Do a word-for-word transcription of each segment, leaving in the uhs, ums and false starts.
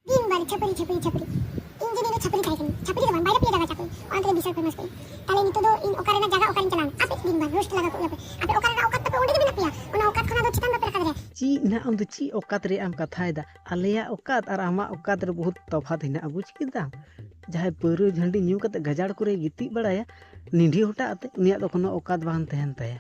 ᱫᱤᱱ ᱵᱷᱟᱨ ᱪᱷᱟᱹᱯᱨᱤ, ᱪᱷᱟᱹᱯᱨᱤ, ᱪᱷᱟᱹᱯᱨᱤ᱾ ᱤᱧ ᱡᱩᱫᱤ ᱤᱧ ᱫᱚ ᱪᱷᱟᱹᱯᱨᱤ ᱛᱟᱦᱮᱸ ᱠᱟᱹᱱᱟᱹᱧ, ᱪᱷᱟᱹᱯᱨᱤ ᱫᱚ ᱵᱟᱝ, ᱵᱟᱭᱨᱮ ᱯᱮᱭᱟ ᱡᱟᱭᱜᱟ ᱪᱷᱟᱹᱯᱨᱤ, ᱚᱱᱟ ᱛᱮᱜᱮ ᱵᱤᱥᱟᱞ famous ᱠᱟᱹᱱᱟᱹᱧ᱾ ᱛᱟᱦᱞᱮ ᱱᱤᱛᱚᱜ ᱫᱚ ᱤᱧ ᱚᱠᱟ ᱨᱮᱱᱟᱜ ᱡᱟᱭᱜᱟ ᱚᱠᱟᱨᱤᱧ ᱪᱟᱞᱟᱣᱱᱟ? ᱟᱯᱮ ᱫᱤᱱ ᱵᱷᱟᱨ roast ᱞᱟᱜᱟ ᱠᱚᱜ ᱜᱮᱭᱟᱯᱮ᱾ ᱟᱯᱮ ᱚᱠᱟ ᱨᱮᱱᱟᱜ ᱚᱠᱟᱛ ᱛᱟᱯᱮ, ᱚᱸᱰᱮ ᱜᱮ ᱢᱮᱱᱟᱜ ᱯᱮᱭᱟ᱾ ᱚᱱᱟ ᱚᱠᱟᱛ ᱠᱷᱚᱱᱟᱜ ᱫᱚ ᱪᱮᱛᱟᱱ ᱵᱟᱯᱮ ᱨᱟᱠᱟᱵ ᱫᱟᱲᱮᱭᱟᱜᱼᱟ᱾ ᱪᱮᱫ ᱱᱟᱜ ᱟᱢ ᱫᱚ ᱪᱮᱫ ᱚᱠᱟᱛ ᱨᱮᱭᱟᱜ ᱮᱢ ᱠᱟᱛᱷᱟᱭᱮᱫᱟ? ᱟᱞᱮᱭᱟᱜ ᱚᱠᱟᱛ ᱟᱨ ᱟᱢᱟᱜ ᱚᱠᱟᱛ ᱨᱮ ᱵᱚᱦᱩᱛ ᱛᱚᱯᱷᱟᱛ ᱦᱮᱱᱟᱜᱼᱟ, ᱵᱩᱡᱽ ᱠᱮᱫᱟᱢ? ᱡᱟᱦᱟᱸᱭ ᱯᱟᱹᱣᱨᱟᱹ ᱦᱟᱺᱰᱤ ᱧᱩ ᱠᱟᱛᱮ ᱜᱟᱡᱟᱲ ᱠᱚᱨᱮ ᱜᱤᱛᱤᱡ ᱵᱟᱲᱟᱭᱟ, ᱱᱤᱰᱷᱤ ᱦᱚᱴᱟᱜ ᱟᱛᱮ, ᱩᱱᱤᱭᱟᱜ ᱫᱚ ᱠᱳᱱᱳ ᱚᱠᱟᱛ ᱵᱟᱝ ᱛᱟᱦᱮᱱ ᱛᱟᱭᱟ᱾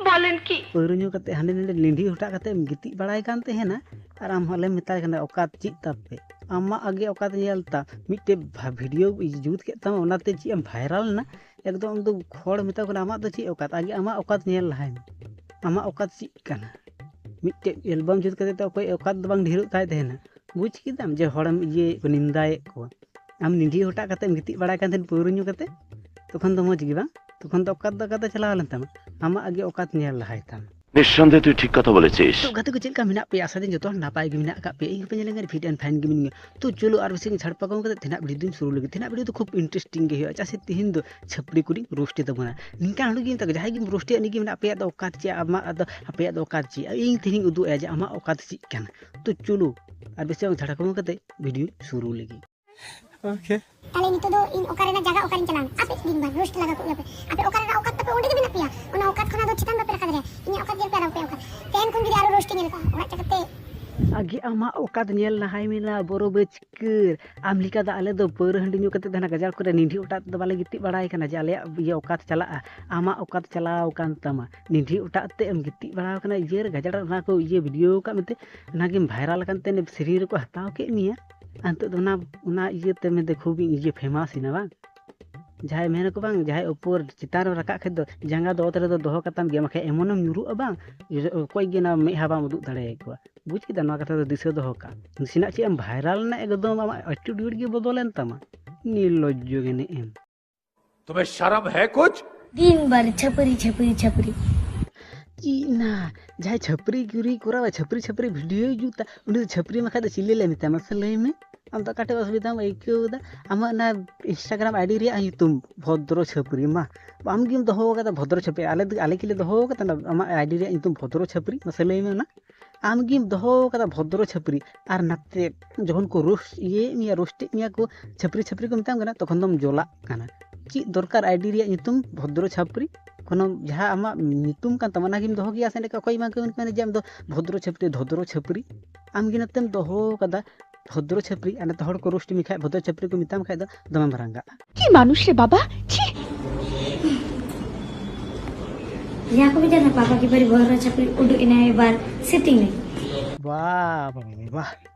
ᱵᱚᱞᱮᱱ ᱠᱤ? ᱯᱟᱹᱣᱨᱟᱹ ᱧᱩ ᱠᱟᱛᱮ ᱦᱟᱸᱰᱮ ᱱᱟᱰᱮ ᱱᱤᱰᱷᱤ ᱦᱚᱴᱟᱜ ᱠᱟᱛᱮ ᱮᱢ ᱜᱤᱛᱤᱡ ᱵᱟᱲᱟᱭ ᱠᱟᱱ ᱛᱟᱦᱮᱱᱟ, ᱟᱨ ᱟᱢ ᱦᱚᱸᱞᱮᱢ ᱢᱮᱛᱟᱭ ᱠᱟᱱᱟ, "ᱚᱠᱟᱛ ᱪᱮᱫ ᱛᱟᱯᱮ? ᱟᱢᱟᱜ ᱟᱜᱮ ᱚᱠᱟᱛ ᱧᱮᱞ ᱛᱟᱢ, ᱢᱤᱫᱴᱮᱡ ᱵᱷᱟ-, video ᱡᱩᱛ ᱠᱮᱫ ᱛᱟᱢᱟ, ᱚᱱᱟᱛᱮ ᱪᱮᱫ ᱮᱢ viral ᱮᱱᱟ?" ᱮᱠᱫᱚᱢ ᱟᱢ ᱫᱚ ᱦᱚᱲ ᱢᱮᱛᱟ ᱠᱚ ᱠᱟᱱᱟ, "ᱟᱢᱟᱜ ᱫᱚ ᱪᱮᱫ ᱚᱠᱟᱛ? ᱟᱜᱮ ᱟᱢᱟᱜ ᱚᱠᱟᱛ ᱧᱮᱞ ᱞᱟᱦᱟᱭ ᱢᱮ, ᱟᱢᱟᱜ ᱚᱠᱟᱛ ᱪᱮᱫ ᱠᱟᱱᱟ?" ᱢᱤᱫᱴᱮᱡ album ᱡᱩᱛ ᱠᱟᱛᱮ ᱛᱚ ᱚᱠᱚᱭ ᱚᱠᱟᱛ ᱫᱚ ᱵᱟᱝ ᱰᱷᱮᱨᱚᱜ ᱛᱟᱭ ᱛᱟᱦᱮᱱᱟ, ᱵᱩᱡᱽ ᱠᱮᱫᱟᱢ? ᱡᱮ ᱦᱚᱲᱮᱢ ᱤᱭᱟᱹᱭᱮᱫ ᱠᱚ, ᱱᱤᱱᱫᱟᱭᱮᱫ ᱠᱚᱣᱟ᱾ ᱟᱢ ᱱᱤᱰᱷᱤ ᱦᱚᱴᱟᱜ ᱠᱟᱛᱮ ᱮᱢ ᱜᱤᱛᱤᱡ ᱵᱟᱲᱟᱭ ᱠᱟᱱ ᱛᱟᱦᱮᱱ ᱯᱟᱹᱣᱨᱟᱹ ᱧᱩ ᱠᱟᱛᱮ, ᱛᱚᱠᱷᱚᱱ ᱫᱚ ᱢᱚᱡᱽ ᱜᱮ ᱵᱟᱝ? ᱛᱚᱠᱷᱚᱱ ᱫᱚ ᱚᱠᱟᱛ ᱫᱚ ᱚᱠᱟᱛᱮ ᱪᱟᱞᱟᱣ ᱞᱮᱱ ᱛᱟᱢᱟ? ᱟᱢᱟᱜ ᱟᱜᱮ ᱚᱠᱟᱛ ᱧᱮᱞ ᱞᱟᱦᱟᱭ ᱛᱟᱢ᱾ নিঃসন্দেহে তুই ঠিক কথা বলেছিস। ᱛᱚ ᱜᱟᱛᱮ ᱠᱚ, ᱪᱮᱫ ᱞᱮᱠᱟ ᱢᱮᱱᱟᱜ ᱯᱮᱭᱟ? ᱟᱥᱟ ᱫᱤᱱ ᱡᱚᱛᱚ ᱦᱚᱲ ᱱᱟᱯᱟᱭ ᱜᱮ ᱢᱮᱱᱟᱜ ᱟᱠᱟᱫ ᱯᱮᱭᱟ᱾ ᱤᱧ ᱦᱚᱸᱯᱮ ᱧᱮᱞᱮᱱ ᱠᱟᱱᱟ fit and fine ᱜᱮ ᱢᱤᱱᱟᱹᱧᱟ᱾ ᱛᱚ ᱪᱚᱞᱚ ᱟᱨ ᱵᱮᱥᱤ ᱡᱷᱟᱲᱯᱟ ᱠᱚᱢ ᱠᱟᱛᱮ ᱛᱮᱦᱮᱧᱟᱜ video ᱫᱚᱧ ᱥᱩᱨᱩ ᱞᱟᱹᱜᱤᱫ᱾ ᱛᱮᱦᱮᱧᱟᱜ video ᱫᱚ ᱠᱷᱩᱵ interesting ᱜᱮ ᱦᱩᱭᱩᱜᱼᱟ, ᱪᱮᱫᱟᱜ ᱥᱮ ᱛᱤᱦᱤᱧ ᱫᱚ ᱪᱷᱟᱹᱯᱨᱤ ᱠᱚᱨᱮᱧ roast ᱮ ᱛᱟᱵᱚᱱᱟ᱾ ᱱᱤᱝᱠᱟᱱ ᱦᱚᱲ ᱜᱮ ᱢᱮᱛᱟ ᱠᱚ, ᱡᱟᱦᱟᱸᱭ ᱜᱮᱢ roast ᱮᱭᱟ, ᱩᱱᱤ ᱜᱮ ᱢᱮᱱᱟ, "ᱟᱯᱮᱭᱟᱜ ᱫᱚ ᱚᱠᱟᱛ ᱪᱮᱫ? ᱟᱢᱟᱜ ᱫᱚ, ᱟᱯᱮᱭᱟᱜ ᱫᱚ ᱚᱠᱟᱛ ᱪᱮᱫ?" ᱤᱧ ᱛᱮᱦᱮᱧ ᱩᱫᱩᱜ ᱟᱭᱟ ᱡᱮ ᱟᱢᱟᱜ ᱚᱠᱟᱛ ᱪᱮᱫ ᱠᱟᱱᱟ᱾ ᱛᱚ ᱪᱚᱞᱚ ᱟᱨ ᱵᱮᱥᱤ ᱡᱷᱟᱲᱯᱟ ᱠᱚᱢ ᱠᱟᱛᱮ video ᱥᱩᱨᱩ ᱞᱟᱹᱜᱤᱫ᱾ Okay. ᱛᱟᱦᱞᱮ ᱱᱤᱛᱚᱜ ᱫᱚ ᱤᱧ ᱚᱠᱟ ᱨᱮᱱᱟᱜ ᱡᱟᱭᱜᱟ ᱚᱠᱟᱨᱤᱧ ᱪᱟᱞᱟᱣᱱᱟ? ᱟᱯᱮ ᱫᱤᱱ ᱵᱷᱟᱨ roast ᱞᱟᱜᱟ ᱠᱚᱜ ᱜᱮᱭᱟᱯᱮ᱾ ᱟᱯᱮ ᱚᱠᱟ ᱨᱮᱱᱟᱜ ᱚᱠᱟᱛ ᱛᱟᱯᱮ, ᱚᱸᱰᱮ ᱜᱮ ᱢᱮᱱᱟᱜ ᱯᱮᱭᱟ᱾ ᱚᱱᱟ ᱚᱠᱟᱛ ᱠᱷᱚᱱᱟᱜ ᱫᱚ ᱪᱮᱛᱟᱱ ᱵᱟᱯᱮ ᱨᱟᱠᱟᱵ ᱫᱟᱲᱮᱭᱟᱜᱼᱟ᱾ ᱤᱧᱟᱹᱜ ᱚᱠᱟᱛ ᱧᱮᱞ ᱯᱮ ᱟᱨ ᱟᱯᱮᱭᱟᱜ ᱚᱠᱟᱛ᱾ ᱛᱮᱦᱮᱧ ᱠᱷᱚᱱ ᱡᱩᱫᱤ ᱟᱨᱚ roast ᱤᱧ ᱧᱮᱞ ᱠᱟᱜᱼᱟ, ᱚᱱᱟ ᱪᱤᱠᱟᱹᱛᱮ? ᱟᱜᱮ ᱟᱢᱟᱜ ᱚᱠᱟᱛ ᱧᱮᱞ ᱞᱟᱦᱟᱭ ᱢᱮ ᱱᱟ, ᱵᱚᱨᱚ ᱵᱟᱹᱪᱠᱟᱹᱨ᱾ ᱟᱢ ᱞᱮᱠᱟ ᱫᱚ ᱟᱞᱮ ᱫᱚ ᱯᱟᱹᱣᱨᱟᱹ ᱦᱟᱺᱰᱤ ᱧᱩ ᱠᱟᱛᱮ ᱫᱚ ᱦᱟᱱᱟ ᱜᱟᱡᱟᱲ ᱠᱚᱨᱮ ᱱᱤᱰᱷᱤ ᱚᱴᱟᱜ ᱛᱮᱫᱚ ᱵᱟᱞᱮ ᱜᱤᱛᱤᱡ ᱵᱟᱲᱟᱭ ᱠᱟᱱᱟ ᱡᱮ ᱟᱞᱮᱭᱟᱜ ᱤᱭᱟᱹ ᱚᱠᱟᱛ ᱪᱟᱞᱟᱜᱼᱟ᱾ ᱟᱢᱟᱜ ᱚᱠᱟᱛ ᱪᱟᱞᱟᱣ ᱟᱠᱟᱱ ᱛᱟᱢᱟ᱾ ᱱᱤᱰᱷᱤ ᱚᱴᱟᱜ ᱛᱮ ᱮᱢ ᱜᱤᱛᱤᱡ ᱵᱟᱲᱟᱣ ᱠᱟᱱᱟ ᱤᱭᱟᱹ ᱨᱮ, ᱜᱟᱡᱟᱲ ᱨᱮ, ᱚᱱᱟ ᱠᱚ ᱤᱭᱟᱹ video ᱟᱠᱟᱫ ᱢᱮᱛᱮ ᱚᱱᱟᱜᱮᱢ viral ᱟᱠᱟᱱ ᱛᱮ ᱥᱮᱨᱮᱧ ᱨᱮᱠᱚ ᱦᱟᱛᱟᱣ ᱠᱮᱫ ᱢᱮᱭᱟ᱾ ᱟᱨ ᱱᱤᱛᱚᱜ ᱫᱚ ᱚᱱᱟ, ᱚᱱᱟ ᱤᱭᱟᱹᱛᱮ ᱢᱮᱱᱛᱮ ᱠᱷᱩᱵ ᱤᱧ ᱤᱭᱟᱹ famous ᱮᱱᱟ ᱵᱟᱝ? ᱡᱟᱦᱟᱸᱭ ᱢᱮᱱᱟᱠᱚ ᱵᱟᱝ, ᱡᱟᱦᱟᱸᱭ ᱩᱯᱚᱨ ᱪᱮᱛᱟᱱ ᱨᱮᱢ ᱨᱟᱠᱟᱵ ᱠᱷᱟᱡ ᱫᱚ ᱡᱟᱸᱜᱟ ᱫᱚ ᱚᱛ ᱨᱮᱫᱚ ᱫᱚᱦᱚ ᱠᱟᱛᱟᱢ ᱜᱮᱭᱟ, ᱵᱟᱠᱷᱟᱡ ᱮᱢᱚᱱᱮᱢ ᱧᱩᱨᱩᱜᱼᱟ ᱵᱟᱝ, ᱚᱠᱚᱭ ᱜᱮ ᱚᱱᱟ ᱢᱮᱫᱦᱟ ᱵᱟᱢ ᱩᱫᱩᱜ ᱫᱟᱲᱮᱭᱟᱠᱚᱣᱟ᱾ ᱵᱩᱡᱽ ᱠᱮᱫᱟ? ᱱᱚᱣᱟ ᱠᱟᱛᱷᱟ ᱫᱚ ᱫᱤᱥᱟᱹ ᱫᱚᱦᱚ ᱠᱟᱜ᱾ ᱱᱟᱥᱮᱱᱟᱜ ᱪᱮᱫ ᱮᱢ viral ᱮᱱᱟ, ᱮᱠᱫᱚᱢ ᱟᱢᱟᱜ attitude ᱜᱮ ᱵᱚᱫᱚᱞᱮᱱ ᱛᱟᱢᱟ᱾ ᱱᱤᱨᱞᱚᱡᱽᱡᱚ ᱜᱮ ᱱᱮᱜᱼᱮᱢ᱾ तुम्हें शर्म है कुछ? ᱫᱤᱱ ᱵᱷᱟᱨ ᱪᱷᱟᱹᱯᱨᱤ, ᱪᱷᱟᱹᱯᱨᱤ, ᱪᱷᱟᱹᱯᱨᱤ᱾ ᱪᱮᱫ ᱱᱟ, ᱡᱟᱦᱟᱸᱭ ᱪᱷᱟᱹᱯᱨᱤ ᱜᱤᱨᱤ ᱠᱚᱨᱟᱣᱟ, ᱪᱷᱟᱹᱯᱨᱤ ᱪᱷᱟᱹᱯᱨᱤ video ᱡᱩᱛᱟ, ᱩᱱᱤ ᱫᱚ ᱪᱷᱟᱹᱯᱨᱤ ᱢᱟ ᱠᱷᱟᱡ ᱫᱚ ᱪᱤᱞᱤ ᱞᱮ ᱢᱮᱛᱟᱭᱟ? ᱢᱟᱥᱮ ᱞᱟᱹᱭ ᱢᱮ, ᱟᱢ ᱫᱚ ᱚᱠᱟᱴᱷᱮᱡ ᱚᱥᱩᱵᱤᱫᱷᱟᱢ ᱟᱹᱭᱠᱟᱹᱣ ᱮᱫᱟ? ᱟᱢᱟᱜ ᱚᱱᱟ Instagram ID ᱨᱮᱭᱟᱜ ᱧᱩᱛᱩᱢ ᱵᱷᱚᱫᱨᱚ ᱪᱷᱟᱹᱯᱨᱤ ᱢᱟ, ᱟᱢ ᱜᱮᱢ ᱫᱚᱦᱚ ᱟᱠᱟᱫᱟ ᱵᱷᱚᱫᱨᱚ ᱪᱷᱟᱹᱯᱨᱤ᱾ ᱟᱞᱮ ᱫᱚ, ᱟᱞᱮ ᱠᱤ ᱞᱮ ᱫᱚᱦᱚ ᱟᱠᱟᱫᱟ ᱟᱢᱟᱜ ID ᱨᱮᱭᱟᱜ ᱧᱩᱛᱩᱢ ᱵᱷᱚᱫᱨᱚ ᱪᱷᱟᱹᱯᱨᱤ? ᱢᱟᱥᱮ ᱞᱟᱹᱭ ᱢᱮ ᱚᱱᱟ᱾ ᱟᱢ ᱜᱮᱢ ᱫᱚᱦᱚ ᱠᱟᱫᱟ ᱵᱷᱚᱫᱨᱚ ᱪᱷᱟᱹᱯᱨᱤ, ᱟᱨ ᱱᱟᱛᱮ ᱡᱚᱠᱷᱚᱱ ᱠᱚ ᱨᱳᱥᱴ ᱤᱭᱟᱹᱭᱮᱫ ᱢᱮᱭᱟ, ᱨᱳᱥᱴᱮᱫ ᱢᱮᱭᱟ ᱠᱚ, ᱪᱷᱟᱹᱯᱨᱤ ᱪᱷᱟᱹᱯᱨᱤ ᱠᱚ ᱢᱮᱛᱟᱢ ᱠᱟᱱᱟ, ᱛᱚᱠᱷᱚᱱ ᱫᱚᱢ ᱡᱚᱞᱟᱜ ᱠᱟᱱᱟ᱾ ᱪᱮᱫ ᱫᱚᱨᱠᱟᱨ ᱟᱭᱰᱤ ᱨᱮᱭᱟᱜ ᱧᱩᱛᱩᱢ ᱵᱷᱚᱫᱨᱚ ᱪᱷᱟᱹᱯᱨᱤ? ᱠᱳᱱᱳ ᱡᱟᱦᱟᱸ ᱟᱢᱟᱜ ᱧᱩᱛᱩᱢ ᱠᱟᱱ ᱛᱟᱢᱟ, ᱚᱱᱟ ᱜᱮᱢ ᱫᱚᱦᱚ ᱜᱮᱭᱟ ᱥᱮ? ᱮᱸᱰᱮᱠᱷᱟᱱ ᱚᱠᱚᱭ ᱮᱢᱟ ᱠᱚ ᱠᱟᱱᱟ ᱡᱮ ᱟᱢ ᱫᱚ ᱵᱷᱚᱫᱨᱚ ᱪᱷᱟᱹᱯᱨᱤ, ᱫᱷᱚᱫᱨᱚ ᱪᱷᱟᱹᱯᱨᱤ? ᱟᱢ ᱜᱮ ᱱᱟᱛᱮᱢ ᱫᱚᱦᱚ ᱠᱟᱫᱟ ᱵᱷᱚᱫᱨᱚ ᱪᱷᱟᱹᱯᱨᱤ, ᱟᱨ ᱱᱟᱛᱮ ᱦᱚᱲ ᱠᱚ ᱨᱳᱥᱴ ᱢᱮ ᱠᱷᱟᱡ, ᱵᱷᱚᱫᱨᱚ ᱪᱷᱟᱹᱯᱨᱤ ᱠᱚ ᱢᱮᱛᱟᱢ ᱠᱷᱟᱡ ᱫᱚ ᱫᱚᱢᱮᱢ ᱨᱟᱸᱜᱟᱜᱼᱟ᱾ কি মানুষ রে বাবা, ছি। यहाँ को भी जाना, पापा की बारी बहुत अच्छा फिर उड़ इनाए बार सिटी में। ᱵᱟᱦ, ᱵᱟᱦ, ᱵᱟᱦ, ᱵᱟᱦ᱾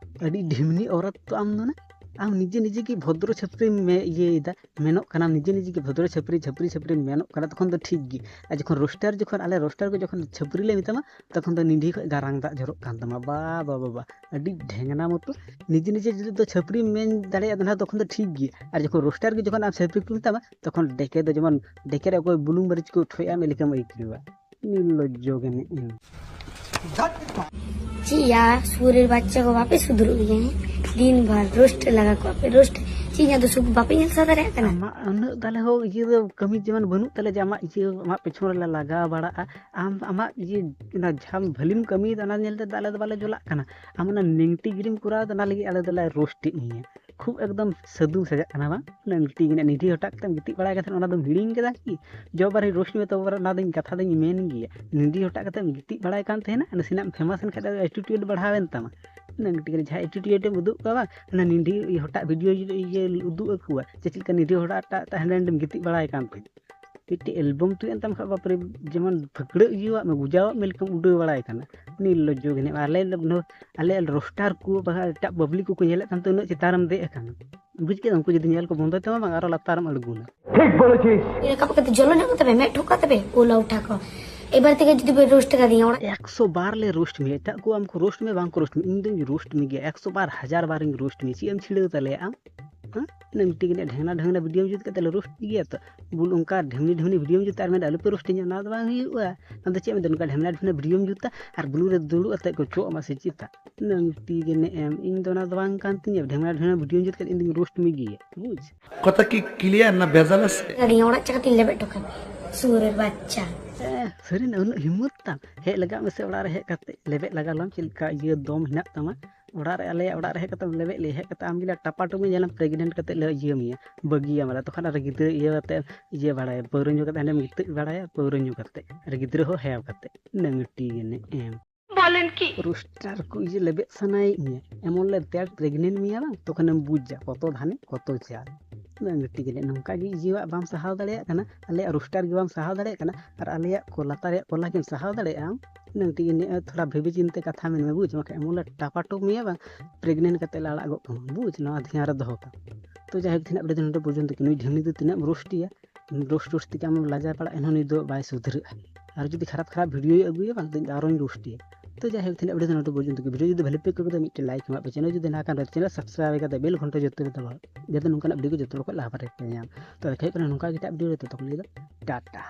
ᱟᱹᱰᱤ ᱰᱷᱤᱢᱱᱤ ᱚᱨᱚᱛ ᱛᱚ ᱟᱢ ᱫᱚ ᱱᱟ᱾ ᱟᱢ ᱱᱤᱡᱮ ᱱᱤᱡᱮ ᱜᱮ ᱵᱷᱚᱫᱨᱚ ᱪᱷᱟᱹᱯᱨᱤᱢ ᱢᱮ-, ᱤᱭᱟᱹᱭᱮᱫᱟ, ᱢᱮᱱᱚᱜ ᱠᱟᱱᱟᱢ, ᱱᱤᱡᱮ ᱱᱤᱡᱮ ᱜᱮ ᱵᱷᱚᱫᱨᱚ ᱪᱷᱟᱹᱯᱨᱤ, ᱪᱷᱟᱹᱯᱨᱤ, ᱪᱷᱟᱹᱯᱨᱤᱢ ᱢᱮᱱᱚᱜ ᱠᱟᱱᱟ, ᱛᱚᱠᱷᱚᱱ ᱫᱚ ᱴᱷᱤᱠ ᱜᱮ᱾ ᱟᱨ ᱡᱚᱠᱷᱚᱱ ᱨᱳᱥᱴᱟᱨ, ᱡᱚᱠᱷᱚᱱ ᱟᱞᱮ ᱨᱳᱥᱴᱟᱨ ᱠᱚ ᱡᱚᱠᱷᱚᱱ ᱪᱷᱟᱹᱯᱨᱤ ᱞᱮ ᱢᱮᱛᱟᱢᱟ, ᱛᱚᱠᱷᱚᱱ ᱫᱚ ᱱᱤᱰᱷᱤ ᱠᱷᱚᱡ ᱜᱟᱨᱟᱝ ᱫᱟᱜ ᱡᱚᱨᱚᱜ ᱠᱟᱱ ᱛᱟᱢᱟ᱾ ᱵᱟ, ᱵᱟ, ᱵᱟ, ᱵᱟ, ᱟᱹᱰᱤ ᱰᱷᱮᱝᱱᱟ ᱢᱚᱛᱚ᱾ ᱱᱤᱡᱮ ᱱᱤᱡᱮ ᱡᱩᱫᱤ ᱫᱚ ᱪᱷᱟᱹᱯᱨᱤᱢ ᱢᱮᱱ ᱫᱟᱲᱮᱭᱟᱜᱼᱟ, ᱚᱱᱟ ᱛᱚᱠᱷᱚᱱ ᱫᱚ ᱴᱷᱤᱠ ᱜᱮ᱾ ᱟᱨ ᱡᱚᱠᱷᱚᱱ ᱨᱳᱥᱴᱟᱨ ᱜᱮ ᱡᱚᱠᱷᱚᱱ ᱟᱢ ᱪᱷᱟᱹᱯᱨᱤ ᱠᱚ ᱢᱮᱛᱟᱢᱟ, ᱛᱚᱠᱷᱚᱱ ᱰᱮᱠᱮ ᱫᱚ ᱡᱮᱢᱚᱱ ᱰᱮᱠᱮ ᱨᱮ ᱚᱠᱚᱭ ᱵᱩᱞᱩᱝ ᱢᱟᱹᱨᱤᱪ ᱠᱚ ᱩᱴᱷᱟᱹᱣᱮᱫᱼᱟ, ᱢᱮ ᱞᱮᱠᱟᱢ ᱟᱹᱭᱠᱟᱹᱣᱟ᱾ ᱱᱤᱨᱞᱚᱡᱽᱡᱚ ᱜᱮ ᱱᱮᱜᱼᱮ᱾ ᱪᱮᱫ ᱭᱟ, ᱥᱩᱨᱮᱨ ᱵᱟᱪᱪᱟ ᱠᱚ ᱵᱟᱯᱮ ᱥᱩᱫᱷᱩᱨᱚᱜ ᱜᱮᱭᱟ, ᱦᱮᱸ? ᱫᱤᱱ ᱵᱷᱟᱨ ᱨᱳᱥᱴ ᱞᱟᱜᱟ ᱠᱚᱣᱟ ᱯᱮ, ᱨᱳᱥᱴ᱾ ᱪᱮᱫ ᱭᱟ, ᱫᱚ ᱥᱩᱠ ᱵᱟᱯᱮ ᱧᱮᱞ ᱥᱟᱦᱟᱣ ᱫᱟᱲᱮᱭᱟᱜ ᱠᱟᱱᱟ? ᱟᱢᱟᱜ ᱩᱱᱟᱹᱜ ᱛᱟᱞᱮ ᱦᱚᱸ ᱤᱭᱟᱹ ᱫᱚ ᱠᱟᱹᱢᱤ ᱡᱮᱢᱚᱱ ᱵᱟᱹᱱᱩᱜ ᱛᱟᱞᱮ ᱡᱮ ᱟᱢᱟᱜ ᱤᱭᱟᱹ, ᱟᱢᱟᱜ ᱯᱮᱪᱷᱚᱱ ᱨᱮᱞᱮ ᱞᱟᱜᱟᱣ ᱵᱟᱲᱟᱜᱼᱟ᱾ ᱟᱢ ᱟᱢᱟᱜ ᱤᱭᱟᱹ, ᱚᱱᱟ ᱡᱟᱦᱟᱸ ᱵᱷᱟᱹᱞᱤᱢ ᱠᱟᱹᱢᱤᱭᱮᱫᱟ, ᱚᱱᱟ ᱧᱮᱞ ᱛᱮ ᱫᱚ ᱟᱞᱮ ᱫᱚ ᱵᱟᱞᱮ ᱡᱚᱞᱟᱜ ᱠᱟᱱᱟ᱾ ᱟᱢ ᱚᱱᱟ ᱱᱤᱝᱴᱤ ᱜᱤᱨᱤᱢ ᱠᱚᱨᱟᱣ ᱮᱫᱟ, ᱚᱱᱟ ᱞᱟᱹᱜᱤᱫ ᱟᱞᱮ ᱫᱚᱞᱮ ᱨᱳᱥᱴᱮᱫ ᱢᱮᱭᱟ᱾ ᱠᱷᱩᱵ ᱮᱠᱫᱚᱢ ᱥᱟᱹᱫᱩ ᱥᱟᱡᱟᱜ ᱠᱟᱱᱟ ᱵᱟᱝ? ᱚᱱᱟ ᱱᱤᱝᱴᱤ ᱜᱮ ᱱᱤᱰᱷᱤ ᱦᱚᱴᱟᱜ ᱠᱟᱛᱮᱢ ᱜᱤᱛᱤᱡ ᱵᱟᱲᱟᱭ ᱠᱟᱱ ᱛᱟᱦᱮᱱᱟ, ᱚᱱᱟ ᱫᱚᱢ ᱦᱤᱲᱤᱧ ᱠᱮᱫᱟ ᱠᱤ? ᱡᱚᱵᱟᱨᱤᱧ ᱨᱳᱥᱴ ᱢᱮ, ᱛᱚᱵᱮ ᱚᱱᱟ ᱫᱚᱧ ᱠᱟᱛᱷᱟ ᱫᱚᱧ ᱢᱮᱱ ᱜᱮᱭᱟ᱾ ᱱᱤᱰᱷᱤ ᱦᱚᱴᱟᱜ ᱠᱟᱛᱮᱢ ᱜᱤᱛᱤᱡ ᱵᱟᱲᱟᱭ ᱠᱟᱱ ᱛᱟᱦᱮᱱᱟ, ᱱᱟᱥᱮᱱᱟᱜ ᱮᱢ ᱯᱷᱮᱢᱟᱥ ᱮᱱ ᱠᱷᱟᱡ ᱫᱚ ᱮᱴᱤᱴᱤᱭᱩᱰ ᱵᱟᱲᱦᱟᱣ ᱮᱱ ᱛᱟᱢᱟ᱾ ᱚᱱᱟ ᱱᱤᱝᱴᱤ ᱜᱮ ᱡᱟᱦᱟᱸ ᱮᱴᱤᱴᱤᱭᱩᱰ ᱮᱢ ᱩᱫᱩᱜ ᱠᱚᱣᱟ ᱵᱟᱝ, ᱚᱱᱟ ᱱᱤᱰᱷᱤ ᱦᱚᱴᱟᱜ ᱵᱷᱤᱰᱤᱭᱳ ᱤᱭᱟᱹ ᱩᱫᱩᱜ ᱟᱠᱚᱣᱟ ᱡᱮ ᱪᱮᱫ ᱞᱮᱠᱟ ᱱᱤᱰᱷᱤ ᱦᱚᱴᱟᱜ ᱦᱟᱸᱰᱮ ᱱᱟᱰᱮᱢ ᱜᱤᱛᱤᱡ ᱵᱟᱲᱟᱭ ᱠᱟᱱ ᱛᱟᱦᱮᱸᱫ᱾ ᱢᱤᱫᱴᱮᱡ ᱮᱞᱵᱟᱢ ᱛᱩᱫ ᱮᱱ ᱛᱟᱢ ᱠᱷᱟᱡ, ᱵᱟᱯᱨᱮ, ᱡᱮᱢᱚᱱ ᱯᱷᱟᱹᱠᱲᱟᱹᱜ ᱤᱭᱟᱹᱣᱟᱜ ᱢᱮ, ᱜᱩᱡᱟᱣᱟᱜ ᱢᱮ ᱞᱮᱠᱟᱢ ᱩᱰᱟᱹᱣ ᱵᱟᱲᱟᱭ ᱠᱟᱱᱟ᱾ ᱱᱤᱨᱞᱚᱡᱽᱡᱚ ᱜᱮ ᱱᱮ, ᱟᱞᱮ ᱞᱮ, ᱟᱞᱮ ᱨᱳᱥᱴᱟᱨ ᱠᱚ ᱵᱟᱠᱷᱟᱡ ᱮᱴᱟᱜ ᱯᱟᱵᱽᱞᱤᱠ ᱠᱚᱠᱚ ᱧᱮᱞᱮᱫ ᱠᱟᱱ ᱛᱮ ᱩᱱᱟᱹᱜ ᱪᱮᱛᱟᱱ ᱨᱮᱢ ᱫᱮᱡ ᱟᱠᱟᱱᱟ᱾ ᱵᱩᱡᱽ ᱠᱮᱫᱟᱢ? ᱩᱱᱠᱩ ᱡᱩᱫᱤ ᱧᱮᱞ ᱠᱚ ᱵᱚᱱᱫᱚᱭ ᱛᱟᱢᱟ ᱵᱟᱝ, ᱟᱨᱚ ᱞᱟᱛᱟᱨᱮᱢ ᱟᱬᱜᱚᱱᱟ᱾ ᱨᱟᱠᱟᱵ ᱠᱟᱛᱮ ᱡᱚᱞᱚ ᱧᱚᱜ ᱠᱟᱛᱮ ᱯᱮ ᱢᱮᱫ ᱴᱷᱚᱠᱟ ᱛᱟᱯᱮ, ᱯᱳᱞᱟ ᱩᱴᱷᱟ ᱠᱚ᱾ ᱮᱵᱟᱨ ᱛᱮᱜᱮ ᱡᱩᱫᱤ ᱯᱮ ᱨᱳᱥᱴ ᱠᱟᱫᱤᱧᱟ ᱚᱲᱟᱜ᱾ ᱮᱠᱥᱚ ᱵᱟᱨ ᱞᱮ ᱨᱳᱥᱴ ᱢᱮᱭᱟ, ᱮᱴᱟᱜ ᱠᱚ ᱟᱢ ᱠᱚ ᱨᱳᱥᱴ ᱢᱮ, ᱵᱟᱝ ᱠᱚ ᱨᱳᱥᱴ ᱢᱮ, ᱤᱧ ᱫᱚᱧ ᱨᱳᱥᱴ ᱢᱮ ᱜᱮᱭᱟ, ᱮᱠᱥᱚ ᱵᱟᱨ, ᱦᱟᱡᱟᱨ ᱵᱟᱨᱤᱧ ᱨᱳᱥᱴ ᱢᱮᱭᱟ᱾ ᱪᱮᱫ ᱮᱢ ᱪᱷᱤᱲᱟᱹᱣ ᱛᱟᱞᱮᱭᱟ ᱟᱢ? ᱦᱮᱸ? ᱱᱤᱝᱴᱤ ᱜᱮ ᱰᱷᱮᱝᱱᱟ ᱰᱷᱮᱝᱱᱟ ᱵᱷᱤᱰᱤᱭᱳᱢ ᱡᱩᱛ ᱠᱟᱛᱮ ᱞᱮ ᱨᱳᱥᱴ ᱜᱮᱭᱟ ᱛᱚ᱾ ᱵᱩᱞ ᱚᱱᱠᱟ ᱰᱷᱮᱢᱱᱤ ᱰᱷᱮᱢᱱᱤ ᱵᱷᱤᱰᱤᱭᱳᱢ ᱡᱩᱛᱟ ᱟᱨ ᱢᱮᱱᱫᱟ ᱟᱞᱚᱯᱮ ᱨᱳᱥᱴᱤᱧᱟ, ᱚᱱᱟ ᱫᱚ ᱵᱟᱝ ᱦᱩᱭᱩᱜᱼᱟ᱾ ᱚᱱᱟ ᱫᱚ ᱪᱮᱫ ᱮᱢ ᱢᱮᱱᱫᱟ, ᱱᱚᱝᱠᱟ ᱰᱷᱮᱢᱱᱟ ᱰᱷᱮᱢᱱᱟ ᱵᱷᱤᱰᱤᱭᱳᱢ ᱡᱩᱛᱟ ᱟᱨ ᱵᱩᱞᱩ ᱨᱮ ᱫᱩᱲᱩᱵ ᱠᱟᱛᱮ ᱠᱚ ᱪᱚᱜ ᱟᱢᱟ ᱥᱮ ᱪᱮᱛᱟ? ᱱᱤᱝᱴᱤ ᱜᱮ ᱱᱮᱜᱼᱮᱢ, ᱤᱧ ᱫᱚ ᱚᱱᱟ ᱫᱚ ᱵᱟᱝ ᱠᱟᱱ ᱛᱤᱧᱟᱹ, ᱰᱷᱮᱢᱱᱟ ᱰᱷᱮᱢᱱᱟ ᱵᱷᱤᱰᱤᱭᱳᱢ ᱡᱩᱛ ᱠᱟᱛᱮ ᱤᱧ ᱫᱚᱧ ᱨᱳᱥᱴ ᱢᱮ ᱜᱮᱭᱟ, ᱵᱩᱡᱽ? কথা কি ক্লিয়ার না ভেজাল আছে? ᱟᱹᱰᱤ ᱚᱲᱟᱜ ᱪᱟᱠᱟᱛᱤᱧ ᱞᱮᱵᱮᱫ ᱦᱚᱴᱚ ᱠᱟᱜ᱾ सुअर बच्चा। ᱥᱟᱹᱨᱤᱱᱟᱜ ᱩᱱᱟᱹᱜ ᱦᱤᱢᱢᱚᱛ ᱛᱟᱢ? ᱦᱮᱡ ᱞᱟᱜᱟᱜ ᱢᱮᱥᱮ ᱚᱲᱟᱜ ᱨᱮ, ᱦᱮᱡ ᱠᱟᱛᱮ ᱞᱮᱵᱮᱫ ᱞᱟᱜᱟ ᱞᱟᱢ ᱪᱮᱫ ᱞᱮᱠᱟ ᱤᱭᱟᱹ ᱫᱚᱢ ᱦᱮᱱᱟᱜ ᱛᱟᱢᱟ᱾ ᱚᱲᱟᱜ ᱨᱮ, ᱟᱞᱮᱭᱟᱜ ᱚᱲᱟᱜ ᱨᱮ ᱦᱮᱡ ᱠᱟᱛᱮᱢ ᱞᱮᱵᱮᱫ ᱞᱮ, ᱦᱮᱡ ᱠᱟᱛᱮ ᱟᱢ ᱜᱮᱞᱮ ᱴᱟᱯᱟᱴᱩᱢᱤ ᱧᱮᱞᱟᱢ, ᱯᱨᱮᱜᱱᱮᱱᱴ ᱠᱟᱛᱮ ᱞᱮ ᱤᱭᱟᱹ ᱢᱮᱭᱟ, ᱵᱟᱹᱜᱤᱭᱟᱢ᱾ ᱟᱞᱮ ᱛᱚᱠᱷᱚᱱ ᱟᱨ ᱜᱤᱫᱽᱨᱟᱹ ᱤᱭᱟᱹ ᱠᱟᱛᱮ ᱤᱭᱟᱹ ᱵᱟᱲᱟᱭᱟ, ᱯᱟᱹᱣᱨᱟᱹ ᱧᱩ ᱠᱟᱛᱮ ᱦᱟᱸᱰᱮᱢ ᱜᱤᱛᱤᱡ ᱵᱟᱲᱟᱭᱟ, ᱯᱟᱹᱣᱨᱟᱹ ᱧᱩ ᱠᱟᱛᱮ ᱟᱨ ᱜᱤᱫᱽᱨᱟᱹ ᱦᱚᱸ ᱦᱮᱣ ᱠᱟᱛᱮ᱾ ᱱᱟᱹᱝᱴᱤ ᱜᱮ ᱱᱮ ᱮᱢ᱾ ᱨᱳᱥᱴᱟᱨ ᱠᱚ ᱤᱭᱟᱹ ᱞᱮᱵᱮᱫ ᱥᱟᱱᱟᱭᱮᱫ ᱢᱮᱭᱟ, ᱮᱢᱚᱱ ᱞᱮ ᱫᱮᱲ ᱯᱨᱮᱜᱱᱮᱱᱴ ᱢᱮᱭᱟ ᱵᱟᱝ, ᱛᱚᱠᱷᱚᱱᱮᱢ ᱵᱩᱡᱟ ᱠᱚᱛᱚ ᱫᱷᱟᱱᱮ ᱠᱚᱛᱚ ᱪᱟᱞ᱾ ᱱᱟᱹᱝᱴᱤ ᱜᱮ ᱱᱮ, ᱱᱚᱝᱠᱟ ᱜᱮ ᱤᱭᱟᱹᱣᱟᱜ ᱵᱟᱢ ᱥᱟᱦᱟᱣ ᱫᱟᱲᱮᱭᱟᱜ ᱠᱟᱱᱟ, ᱟᱞᱮᱭᱟᱜ ᱨᱳᱥᱴᱟᱨ ᱜᱮ ᱵᱟᱢ ᱥᱟᱦᱟᱣ ᱫᱟᱲᱮᱭᱟᱜ ᱠᱟᱱᱟ, ᱟᱨ ᱟᱞᱮᱭᱟᱜ ᱠᱚ ᱞᱟᱛᱟᱨ ᱨᱮᱭᱟᱜ ᱠᱚᱞᱟ ᱜᱮᱢ ᱥᱟᱦᱟᱣ ᱫᱟᱲᱮᱭᱟᱜᱼᱟ ᱟᱢ? ᱱᱟᱹᱝᱴᱤ ᱜᱮ ᱱᱮ, ᱛᱷᱚᱲᱟ ᱵᱷᱮᱵᱮ ᱪᱤᱱᱛᱮ ᱠᱟᱛᱷᱟ ᱢᱮᱱ ᱢᱮ, ᱵᱩᱡᱽ? ᱵᱟᱠᱷᱟᱡ ᱮᱢᱚᱱ ᱞᱮ ᱴᱟᱯᱟᱴᱳ ᱢᱮᱭᱟ ᱵᱟᱝ, ᱯᱨᱮᱜᱱᱮᱱᱴ ᱠᱟᱛᱮ ᱞᱮ ᱟᱲᱟᱜ ᱜᱚᱫ ᱠᱟᱢᱟ, ᱵᱩᱡᱽ? ᱱᱚᱣᱟ ᱫᱷᱮᱭᱟᱱ ᱨᱮ ᱫᱚᱦᱚ ᱠᱟᱜ᱾ ᱛᱚ ᱡᱟᱭᱦᱳᱠ, ᱛᱤᱱᱟᱹᱜ ᱵᱤᱰᱤᱭᱳ ᱫᱚ ᱱᱚᱰᱮ ᱯᱚᱨᱡᱚᱱᱛᱚ ᱜᱮ᱾ ᱱᱩᱭ ᱰᱷᱤᱢᱱᱤ ᱫᱚ ᱛᱤᱱᱟᱹᱜ ᱮᱢ ᱨᱳᱥᱴ ᱮᱭᱟ, ᱨᱳᱥᱴ ᱨᱳᱥᱴ ᱛᱮᱜᱮ ᱟᱢᱮᱢ ᱞᱟᱡᱟ ᱯᱟᱲᱟᱜ, ᱮᱱᱦᱚᱸ ᱱᱩᱭ ᱫᱚ ᱵᱟᱭ ᱥᱩᱫᱷᱨᱟᱹᱜᱼᱟ᱾ ᱟᱨ ᱡᱩᱫᱤ ᱠᱷᱟᱨᱟᱯ ᱠᱷᱟᱨᱟᱯ ᱵᱷᱤᱰᱤᱭᱳᱭ ᱟᱹᱜᱩᱭᱟ ᱵᱟᱝ, ᱛᱚ ᱤᱧ ᱫᱚ ᱟᱨᱚᱧ ᱨᱳᱥᱴ ᱮᱭᱟ᱾ ᱛᱚ ᱡᱟᱭᱦᱳᱠ, ᱛᱤᱱᱟᱹᱜ ᱵᱤᱰᱤᱭᱳ ᱫᱚ ᱱᱚᱰᱮ ᱯᱚᱨᱡᱚᱱᱛᱚ ᱜᱮ᱾ ᱵᱷᱤᱰᱤᱭᱳ ᱡᱩᱫᱤ ᱵᱷᱟᱞᱮ ᱯᱮ ᱟᱹᱭᱠᱟᱹᱣ ᱠᱮᱫᱟ, ᱢᱤᱫᱴᱮᱱ ᱞᱟᱭᱤᱠ ᱮᱢᱟᱜ ᱯᱮ, ᱪᱮᱱᱮᱞ ᱡᱩᱫᱤ ᱱᱟᱣᱟ ᱠᱟᱱ ᱨᱮ ᱪᱮᱱᱮᱞ ᱥᱟᱵᱥᱠᱨᱟᱭᱤᱵ ᱠᱟᱛᱮ ᱵᱮᱞ ᱜᱷᱚᱱᱴᱟ ᱡᱚᱛᱚ ᱨᱮ ᱫᱟᱵᱟᱣ, ᱡᱟᱛᱮ ᱱᱚᱝᱠᱟᱱᱟᱜ ᱵᱷᱤᱰᱤᱭᱳ ᱠᱚ ᱡᱚᱛᱚ ᱦᱚᱲ ᱠᱷᱚᱱ ᱞᱟᱦᱟ ᱨᱮ ᱯᱮ ᱧᱟᱢ᱾ ᱛᱚ ᱫᱮᱠᱷᱟ ᱦᱩᱭᱩᱜ ᱠᱟᱱᱟ ᱱᱚᱝᱠᱟ ᱜᱮ ᱮᱴᱟᱜ ᱵᱷᱤᱰᱤᱭᱳ ᱨᱮ, ᱛᱚᱛᱚᱠᱷᱚᱱ ᱞᱟᱹᱜᱤᱫ ᱫᱚ ᱴᱟᱴᱟ᱾